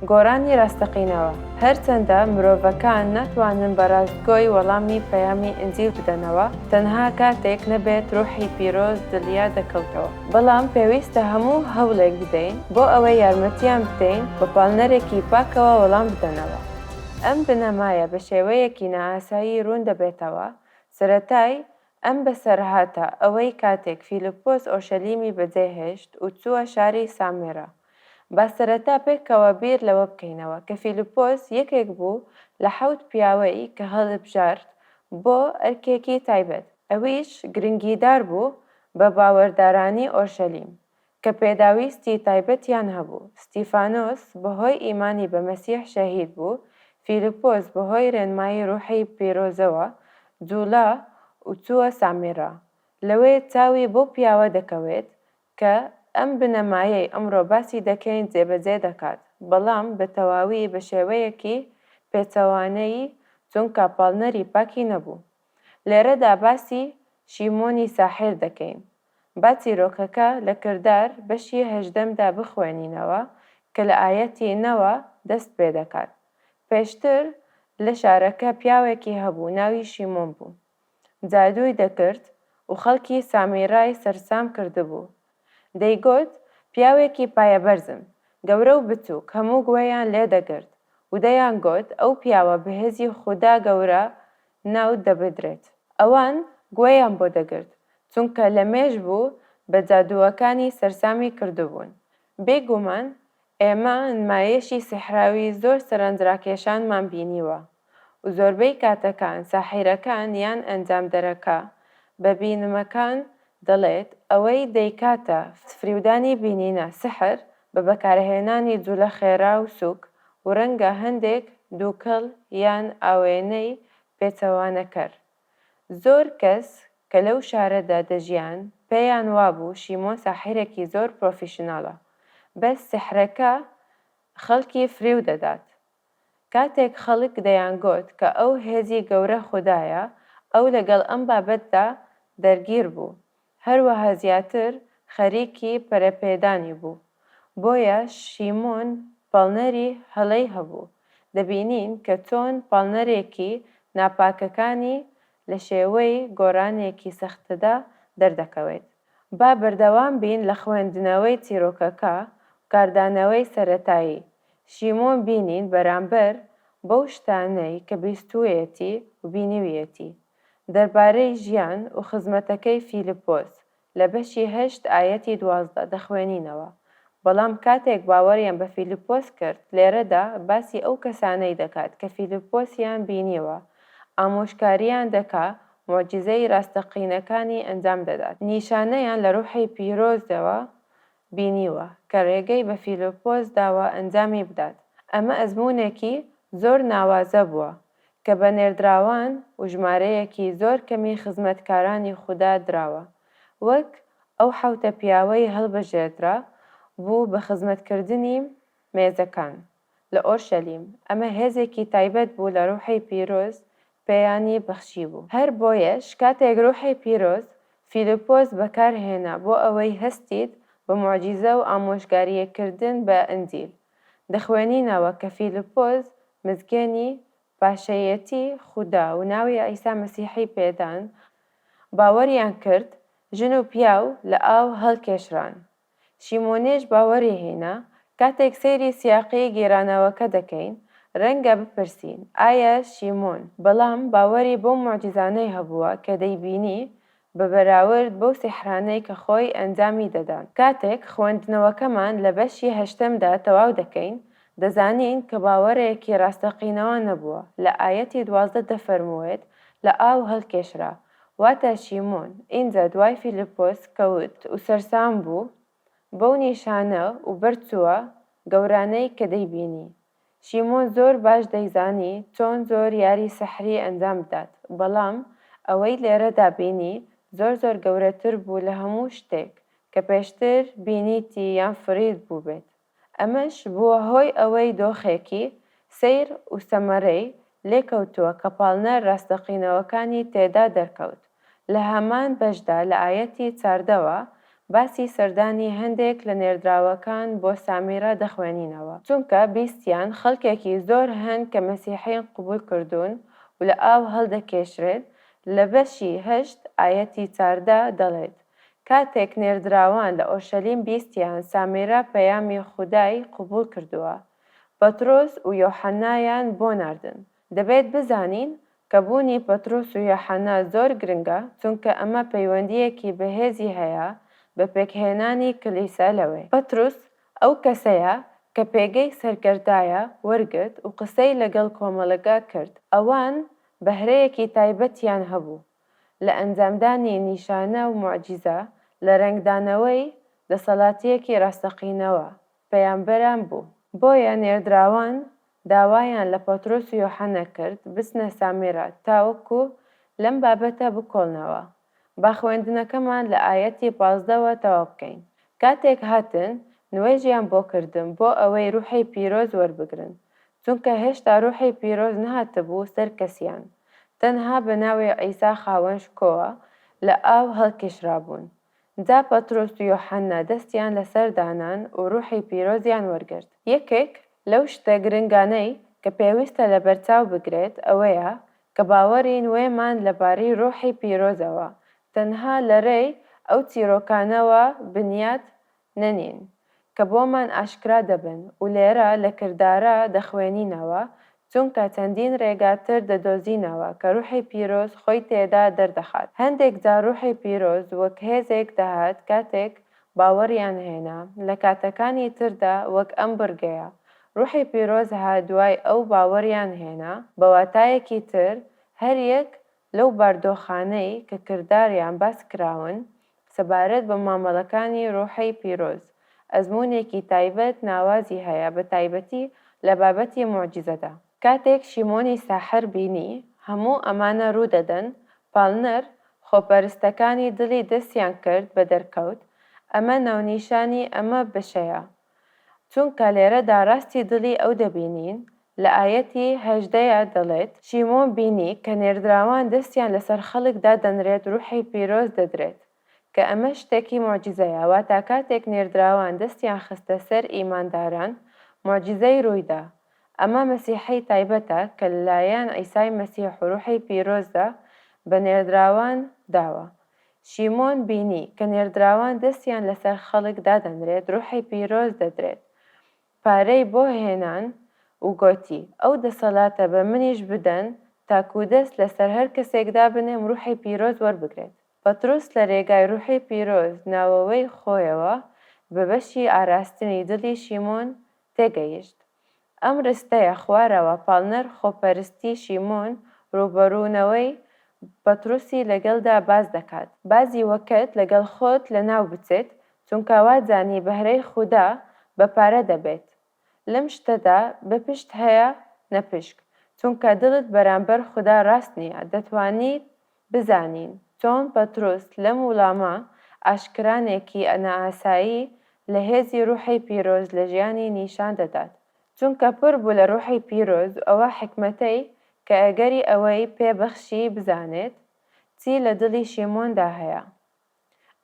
گۆڕانی ڕاستەقینەوە، هەرچەندە مرۆڤەکان ناتوانن بە ڕاستگۆی وەڵامی پەیامی ئینجیل بدەنەوە تەنها کاتێک نەبێت ڕۆحی پیرۆز دڵیا دەکەوتەوە، بەڵام پێویستە هەموو هەوڵێک بدەین بۆ ئەوەی یارمەتیان بدەین بە پاڵنەرێکی پاکەوە وەڵام بدەنەوە. ئەم بنەمایە بە شێوەیەکی نائاسایی ڕوون دەبێتەوە، سەرەتای ئەم بەسەرهاتە ئەوەی کاتێک فیلپۆس ئۆرشەلیمی بەجێهێشت و چووە شاری سامێرا. با سەرەتا پێکەوە بیر لەوە بکەینەوە کە فیلپۆس یەکێک بوو لە حەوت پیاوەی کە هەڵیبژارد بۆ ئەرکێکی تایبەت، ئەویش گرنگیدار بوو بە باوەردارانی ئۆرشەلیم کە پێداویستی تایبەتیان هەبوو، ستیفانۆس بەهۆی ئیمانی بە مەسیح شەهید بوو، فیلپۆس بەهۆی رێنمایی روحی پیرۆزەوە جوڵا و چووە سامیرا، لەوێ چاوی بەو پیاوە دەکەوێت کە ئەم بنەمایەی ئەمڕۆ باسی دەکەین جێبەجێ دەکات، بەڵام بە تەواوی بە شێوەیەکی پێچەوانەیی چونکە پاڵنەری پاکی نەبوو. لێرەدا باسی شیمۆنی ساحیر دەکەین. با چیرۆکەکە لە کردار بەشی هەژدەمدا بخوێنینەوە کە لە ئایەتی نەوە دەست پێدەکات. پێشتر لە شارەکە پیاوێکی هەبوو ناوی شیمۆن بوو. جادووی دەکرد و خەڵکی سامیرای سەرسام کردبوو. دەیگوت، پیاوێکی پایەبەرزم. گەورە و بچووک هەموو گوێیان لێ دەگرت و دەیانگوت ئەو پیاوە بە هێزی خودا گەورە ناو دەبردرێت. ئەوان گوێیان بۆ دەگرت، چونکە لە مێژ بوو بە جادووەکانی سەرسامی کردبوون. بێ گومان ئێمە نمایشی سیحراوی زۆر سەرنجراکێشانمان بینیوە و زۆربەی کاتەکان ساحیرەکان یان ئەنجامدەرەکە بە بینمەکان دەڵێت ئەوەی دەیکاتە فریودانی بینینە، سحر، بە بەکارهێنانی جولە خێرا و سوک و رەنگە هەندێک دوکەڵ یان ئاوێنەی پێچەوانەکەر. زۆر کەس کە لەو شارەدا دەژیان پێیان وابوو شیمۆن ساحیرێکی زۆر پرۆفیشناڵە بەس سیحرەکە خەڵکی فریو دەدات. کاتێک خەڵک دەیانگۆت کە ئەو هێزی گەورە خودایە ئەو لەگەڵ ئەم بابەتدا دەرگیر بوو هەروەها زیاتر خەریکی پەرەپێدانی بوو. بۆیە شیمۆن پاڵنەری هەڵەی هەبوو. دەبینین کە چۆن پاڵنەرێکی ناپاکەکانی لە شێوەی گۆڕانێکی سەختدا دەردەکەوێت. با بەردەوام بین لە خوێندنەوەی چیرۆکەکە و کاردانەوەی سەرەتایی شیمۆن بینین بەرامبەر بەو شتانەی کە بیستوویەتی و بینیویەتی. دەربارەی ژیان و خزمەتەکەی فیلپۆس لە بەشی هەشت ئایەتی 12 دەخوێنینەوە، بەڵام کاتێک باوەڕیان بە فیلپۆس کرد، لێرەدا باسی ئەو کەسانەی دەکات کە فیلپۆسیان بینیوە، ئامۆژکاریان دەکا، موعجیزەی ڕاستەقینەکانی ئەنجام دەدات. نیشانەیان لە ڕوحی پیرۆزەوە بینیوە کە ڕێگەی بە فیلپۆس داوە ئەنجامی بدات. ئەمە ئەزموونێکی زۆر ناوازە بووە کە بە نێردراوان و ژمارەیەکی زۆر کەمی خزمەتکارانی خودا دراوە، وەک ئەو حەوتە پیاوەی هەڵبژێردرا بوو بە خزمەتکردنی مێزەکان لە ئۆرشەلیم، ئەمە هێزێکی تایبەت بوو لە ڕوحی پیرۆز پێیانی بەخشیبوو. هەر بۆیەش کاتێک ڕوحی پیرۆز فیلپۆس بەکار هێنا بۆ ئەوەی هەستیت بە موعجیزە و ئامۆژگارییەکردن بە ئنجیل، دەخوێنینەوە کە فیلپۆس مزگێنی پاشایەتی خودا و ناوی عیسا مەسیحی پێدان، باوەریان کرد، ژن و پیاو لە ئاو هەڵکێشران. شیمۆنیش باوەری هێنا، کاتێک سەیری سیاقی گێرانەوەکە دەکەین، رەنگە بپرسین، ئایا شیمۆن بەڵام باوەری بەو موعجیزانەی هەبووە کە دەیبینی بە بەراورد بەو سیحرانەی کە خۆی ئەنجامی دەدان؟ کاتێک خوێندنەوەکەمان لە بەشی هەشتەمدا تەواو دەکەین، دەزانین کە باوەرێکی راستەقینەوە نەبووە، لە ئایەتی 12 دەفەرمووێت، لە ئاو هەڵکێشرا، واتە شیمۆن، ئینجا دوای فیلیپۆس کەوت و سەرسام بوو بەو نیشانە و بەرچووە گەورانەی کە دەیبینی. شیمۆن زۆر باش دەیزانی چۆن زۆر یاری سحری ئەنجام بدات، بەڵام ئەوەی لێرەدا بینی زۆر زۆر گەورەتر بوو لە هەموو شتێک کە پێشتر بینیتی یان فریت بووبێت. ئەمەش بووە هۆی ئەوەی دۆخێکی سەیر و سەمەرەی لێکەوتووە کە پاڵنەر ڕاستەقینەوەکانی تێدا دەرکەوت. لە هەمان بەشدا لە ئایەتی چاردەوە. باسی سەردانی هەندێک لە نێردراوەکان بۆ سامیرە دەخوێنینەوە، چونکە بیستیان خەڵکێکی زۆر هەن کە مەسیحیان قبوڵ کردوون و لە ئاو هەڵدەکێشرێن، لە بەشی هەشت ئایەتی 14 دەڵێت، کاتێک نێردراوان لە ئۆرشەلیم بیستیان سامیرە پەیامی خودای قبوڵ کردووە، پەترۆس و یۆحەنایان بۆ ناردن. دەبێت بزانین کە بوونی پەترۆس و یۆحەنا زۆر گرنگە، چونکە ئەمە پەیوەندییەکی بەهێزی هەیە بە پێکهێنانی کلیسا لەوێ. پەترۆس ئەو کەسەیە کە پێگەی سەرکردایە وەرگرت و قسەی لەگەڵ کۆمەڵگا کرد. ئەوان بەهرەیەکی تایبەتیان هەبوو لە ئەنجامدانی نیشانە و موعجیزە لە رەنگدانەوەی دەسەڵاتییەکی راستەقینەوە پەیامبەران بوو. بۆیە نێردراوان داوایان لە پەترۆس و یۆحەنا کرد بچنە سامیرە تاوەکو لەم بابەتە بکۆڵنەوە. با خوێندنەکەمان لە ئایەتی 15 وە تەواو بکەین. کاتێک هاتن، نوێژیان بۆ کردم بۆ ئەوەی ڕوحی پیرۆز وەربگرن، چونکە هێشتا ڕوحی پیرۆز نەهاتبوو سەر کەسیان، تەنها بە ناوی عیسا خاوەن شکۆوە لە ئاو هەڵکێشرابوون. جا پەترۆس و یۆحەنا دەستیان لەسەر دانان و ڕوحی پیرۆزیان وەرگرت. یەکێک لەو شتە گرنگانەی کە پێویستە لەبەرچاو بگرێت ئەوەیە کە باوەڕی نوێمان لەبارەی ڕۆحی پیرۆزەوە تەنها لە ڕێی ئەو چیرۆکانەوە بنیات نەنێین کە بۆمان ئاشکرا دەبن و لێرە لە کردارە دەخوێنینەوە، چونکە چەندین ڕێگا تر دەدۆزینەوە کە ڕوحی پیرۆز خۆی تێدا دەردەخات. هەندێک جار ڕوحی پیرۆز وەک هێزێک دەهات کاتێک باوەڕیان هێنا، لە کاتەکانی تردا وەک ئەم بڕگەیە، ڕوحی پیرۆز هات دوای ئەو باوەڕیان هێنا، بە واتایەکی تر هەر یەک لەو باردۆخانەی کە کرداریان باس کراون سەبارەت بە مامەڵەکانی ڕوحی پیرۆز ئەزموونێکی تایبەت ناوازی هەیە بە تایبەتی لە بابەتی موعجیزەدا. کاتێک شیمۆنی ساحر بینی هەموو ئەمانە ڕوو دەدەن، پاڵنەر خۆپەرستەکانی دڵی دەستیان کرد بە دەرکەوت، ئەمە ناونیشانی ئەمە بەشەیە، چونکە لێرەدا ڕاستی دڵی ئەو دەبینین، لە ئایەتی 18 دەڵێت، شیمۆن بینی کە نێردراوان دەستیان لەسەر خەڵک دادەنرێت ڕوحی پیرۆز دەدرێت، کە ئەمە شتێکی موعجیزەیە، واتا کاتێک نێردراوان دەستیان خستە سەر ئیمانداران موعجیزەی ڕوویدا، ئەمە مەسیحی تایبەتە کە لەلایەن عیسای مەسیح و ڕوحی پیرۆزدا بە نێردراوان داوە. شیمۆن بینی کە نێردراوان دەستیان لەسەر خەڵک دادەنرێت ڕوحی پیرۆز دەدرێت. پارەی بۆ هێنان و گۆتی، ئەو دەسەلاتە بە منیش بدەن تاکوو دەست لەسەر هەر کەسێک دابنێم ڕوحی پیرۆز وەربگرێت. پەترۆس لە رێگای روحی پیرۆز ناوەوەی خۆیەوە بە بەشی ئاراستنی دڵی شیمۆن تێگەیشت. ئەم رستەیە خوارەوە پاڵنەر خۆپەرستی شیمۆن رووبەڕوونەوەی پەترۆسی لەگەڵدا باس دەکات. با زیوەکەت لەگەڵ خۆت لەناو بچێت، چونکە وازانی بەهرەی خودا بە پارە دەبێت. لەم شتەدا بە پشت هەیە نە پشک، چونکە دڵت بەرامبەر خودا ڕاست نییە، دەتوانیت بزانین چۆن پەترۆس لەم وڵامە ئاشکرانێکی نائاسایی لە هێزی ڕوحی پیرۆز لە ژیانی نیشان دەدات، چونکە پڕ بوو لە ڕوحی پیرۆز و ئەوە حیکمەتەی کە ئەگەری ئەوەی پێ بەخشی بزانێت چی لە دڵی شیمۆندا هەیە.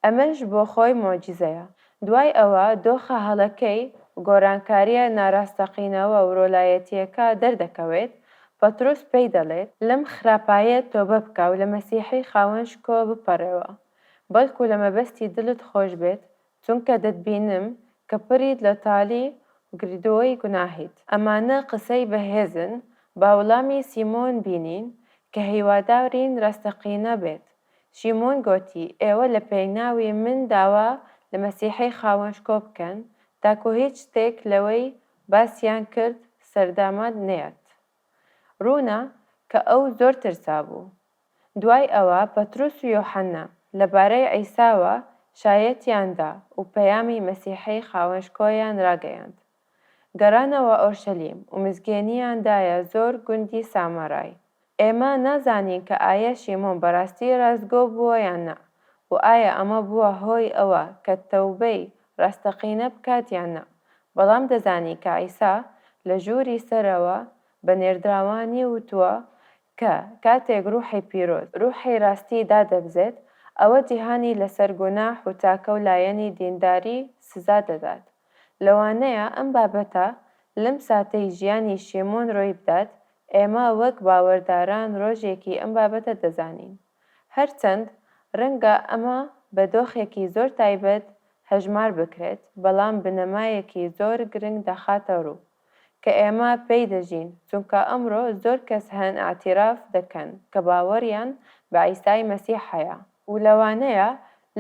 ئەمەش بۆ خۆی موعجیزەیە. دوای ئەوە دۆخە هەڵەکەی و گۆڕانکارییە ناڕاستەقینەوە و ڕۆلایەتییەکە دەردەکەوێت، پەترۆس پێی دەڵێت، لەم خراپایەت تۆبە بکە و لە مەسیحی خاوەن شکۆ بپەڕێوە، بەڵکو لە مەبەستی دڵت خۆش بێت، چونکە دەتبینم کە پڕیت لە تاڵی و گردووی گوناهیت. ئەمانە قسەی بەهێزن، با وڵامی سیمۆن بینین کە هیوادارین ڕاستەقینە بێت، شیمۆن گۆتی، ئێوە لە پێناوی من داوا لە مەسیحی خاوەن شکۆ بکەن، تاکو هیچ شتێک لەوەی باسیان کرد سەردامە نەیەت. ڕوونە کە ئەو زۆر ترسابوو. دوای ئەوە پەتروس و یۆحەنا لە بارەی عیساوە شایەتیان دا و پەیامی مەسیحی خاوەن شکۆیان ڕاگەیاند. گەڕانەوە ئۆرشەلیم و مزگێنییان دایە زۆر گوندی سامارای. ئێمە نازانین کە ئایە شیمۆن بەڕاستی ڕاستگۆ بووە یان نا و ئایا ئەمە بووە هۆی ئەوە کە تەوبەی ڕاستەقینە بکات یان نا، بەڵام دەزانین کە عیسا لە ژووری سەرەوە بە نێردراوانی وتووە کە کاتێک ڕوحی پیرۆز، ڕوحی ڕاستی دادەبزێت، ئەوە جیهانی لەسەر گوناح و چاکە و لایەنی دینداری سزا دەدات. لەوانەیە ئەم بابەتە لەم ساتەی ژیانی شیمۆن ڕوویبدات، ئێمە وەک باوەرداران ڕۆژێکی ئەم بابەتە دەزانین. هەرچەند ڕەنگە ئەمە بە دۆخێکی زۆر تایبەت هەژمار بکرێت، بەڵام بنەمایەکی زۆر گرنگ دەخاتە ڕوو کە ئێمە پێی دەژین، چونکە ئەمڕۆ زۆر کەس هەن ئیعتیراف دەکەن کە باوەڕیان بە عیسای مەسیح هەیە، و لەوانەیە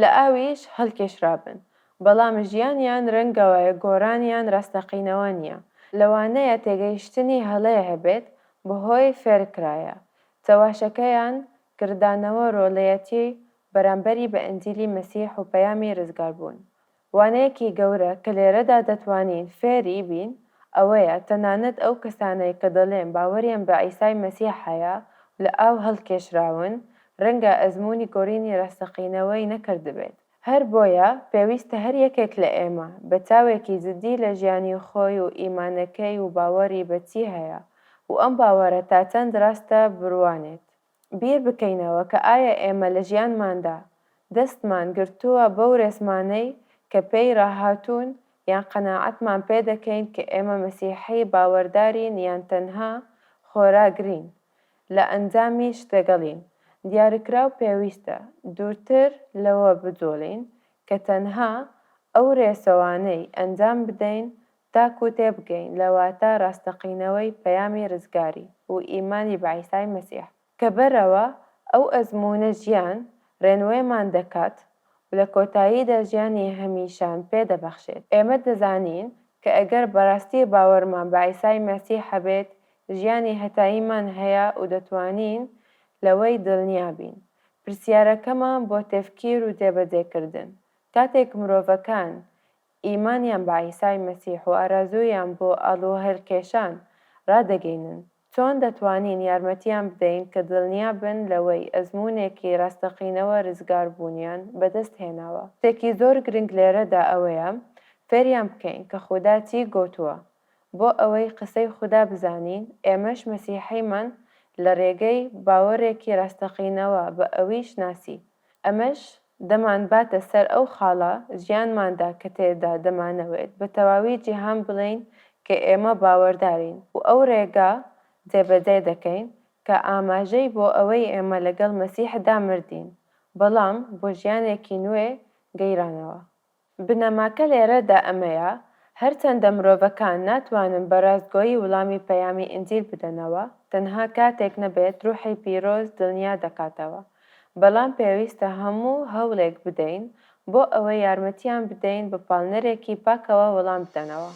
لە ئاویش هەڵکێشرابن، بەڵام ژیانیان رەنگەوە گۆڕانیان راستەقینەوە نییە، لەوانەیە تێگەیشتنی هەڵەیە هەبێت بەهۆی فێرکرایە چەواشەکەیان کردانەوە رۆڵەیەتی بەرامبەری بە ئنجیلی مەسیح و پەیامی رزگاربوون. وانەیەکی گەورە کە لێرەدا دەتوانین فێری بین ئەوەیە تەنانەت ئەو کەسانەی کە دەڵێن باوەریان بە عیسای مەسیح هەیە و لە ئاو هەڵکێشراون رەنگە ئەزموونی گۆرینی راستەقینەوەی نەکردبێت. هەر بۆیە پێویستە هەر یەکێک لە ئێمە بە چاوێکی جدی لە ژیانی خۆی و ئیمانەکەی و باوەڕی بە چی هەیە و ئەم باوەڕە تا چەند ڕاستە بڕوانێت. بیر بکەینەوە کە ئایا ئێمە لە ژیانماندا دەستمان گرتووە بەو ڕێسمانەی کە پێی ڕاهاتوون یان قەناعەتمان پێ دەکەین کە ئێمە مەسیحی باوەردارین یان تەنها خۆراگرین لە ئەنجامی شتەگەڵین دیارکراو پێویستە دوورتر لەوە بجوڵێین کە تەنها ئەو رێسەوانەی ئەنجام بدەین تاکو تێبگەین لە واتا راستەقینەوەی پەیامی رزگاری و ئیمانی بە عیسای مەسیح کە بەرەوە ئەو ئەزموونە ژیان رێنوێمان دەکات و لە کۆتاییدا ژیانی هەمیشان پێ دەبەخشێت. ئێمە دەزانین کە ئەگەر بەراستی باوەرمان بە عیسای مەسیح هەبێت ژیانی هەتاییمان هەیە و دەتوانین لەوەی دڵنیا بین. پرسیارەکەمان بۆ تەفکیر و جێبەجێکردن، کاتێک مرۆڤەکان ئیمانیان بە عیسای مەسیح و ئارەزوویان بۆ ئاڵوهەلکێشان ڕادەگەینن، چۆن دەتوانین یارمەتیان بدەین کە دڵنیا بن لەوەی ئەزموونێکی ڕاستەقینەوە ڕزگاربوونیان بەدەست هێناوە؟ شتێکی زۆر گرنگ لێرەدا ئەوەیە فێریان بکەین کە خودا چی گۆتووە بۆ ئەوەی قسەی خودا بزانین، ئێمەش مەسیحیمان لە ڕێگەی باوەڕێکی ڕاستەقینەوە بە ئەویش ناسی. ئەمەش دەمانباتە سەر ئەو خاڵە ژیانماندا کە تێدا دەمانەوێت بە تەواوی جیهان بڵێین کە ئێمە باوەردارین و ئەو ڕێگا جێبەجێ دەکەین کە ئاماژەی بۆ ئەوەی ئێمە لەگەڵ مەسیحدا مردین بەڵام بۆ ژیانێکی نوێ گەیرانەوە. بنەماکە لێرەدا ئەمەیە، هەرچەندە مرۆڤەکان ناتوانن بە ڕاستگۆیی وڵامی پەیامی ئینجیل بدەنەوە، تەنها کاتێک نەبێت ڕوحی پیرۆز دڵنیا دەکاتەوە، بەڵام پێویستە هەموو هەوڵێک بدەین بۆ ئەوەی یارمەتیان بدەین بە پاڵنەرێکی پاکەوە وەڵام بدەنەوە.